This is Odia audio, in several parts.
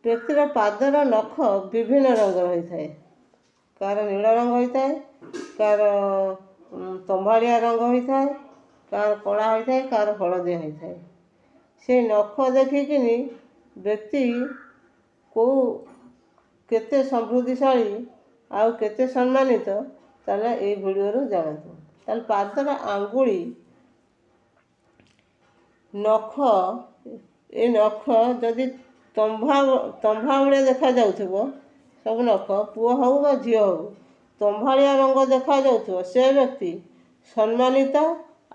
ବ୍ୟକ୍ତିର ପାଦର ନଖ ବିଭିନ୍ନ ରଙ୍ଗର ହୋଇଥାଏ। କାହାର ନୀଳ ରଙ୍ଗ ହୋଇଥାଏ, କାହାର ତମ୍ବାଳିଆ ରଙ୍ଗ ହୋଇଥାଏ, କାହାର କଳା ହୋଇଥାଏ, କାହାର ହଳଦିଆ ହୋଇଥାଏ। ସେ ନଖ ଦେଖିକିନି ବ୍ୟକ୍ତି କେଉଁ କେତେ ସମୃଦ୍ଧିଶାଳୀ ଆଉ କେତେ ସମ୍ମାନିତ, ତାହେଲେ ଏଇ ଭିଡ଼ିଓରୁ ଜାଣନ୍ତୁ। ତାହେଲେ ପାଦର ଆଙ୍ଗୁଳି ନଖ, ଏ ନଖ ଯଦି ତମ୍ଭା ତମ୍ଭା ଭଳିଆ ଦେଖାଯାଉଥିବ, ସବୁ ନଖ ପୁଅ ହେଉ ବା ଝିଅ ହେଉ ତମ୍ଭାଳିଆ ରଙ୍ଗ ଦେଖାଯାଉଥିବ, ସେ ବ୍ୟକ୍ତି ସମ୍ମାନିତ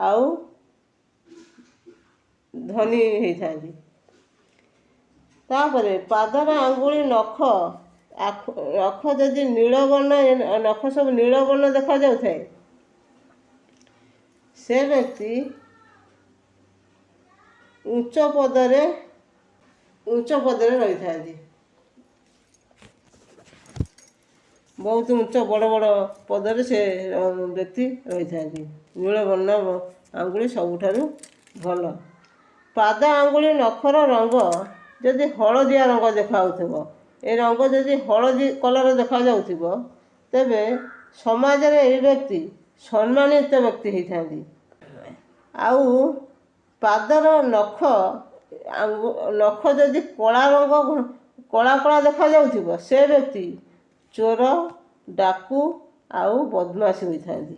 ଆଉ ଧନୀ ହେଇଥାନ୍ତି। ତାପରେ ପାଦର ଆଙ୍ଗୁଳି ନଖ ନଖ ଯଦି ନୀଳବର୍ଣ୍ଣ, ନଖ ସବୁ ନୀଳବର୍ଣ୍ଣ ଦେଖାଯାଉଥାଏ, ସେ ବ୍ୟକ୍ତି ଉଚ୍ଚ ପଦରେ ଉଚ୍ଚ ପଦରେ ରହିଥାନ୍ତି। ବହୁତ ଉଚ୍ଚ ବଡ଼ ବଡ଼ ପଦରେ ସେ ବ୍ୟକ୍ତି ରହିଥାନ୍ତି। ନୀଳବର୍ଣ୍ଣ ଆଙ୍ଗୁଳି ସବୁଠାରୁ ଭଲ। ପାଦ ଆଙ୍ଗୁଳି ନଖର ରଙ୍ଗ ଯଦି ହଳଦିଆ ରଙ୍ଗ ଦେଖାଯାଉଥିବ, ଏ ରଙ୍ଗ ଯଦି ହଳଦୀ କଲର୍ ଦେଖାଯାଉଥିବ, ତେବେ ସମାଜରେ ଏହି ବ୍ୟକ୍ତି ସମ୍ମାନିତ ବ୍ୟକ୍ତି ହେଇଥାନ୍ତି। ଆଉ ପାଦର ନଖ ନଖ ଯଦି କଳା ରଙ୍ଗ କଳା କଳା ଦେଖାଯାଉଥିବ, ସେ ବ୍ୟକ୍ତି ଚୋର, ଡାକୁ ଆଉ ବଦମାସି ହୋଇଥାନ୍ତି।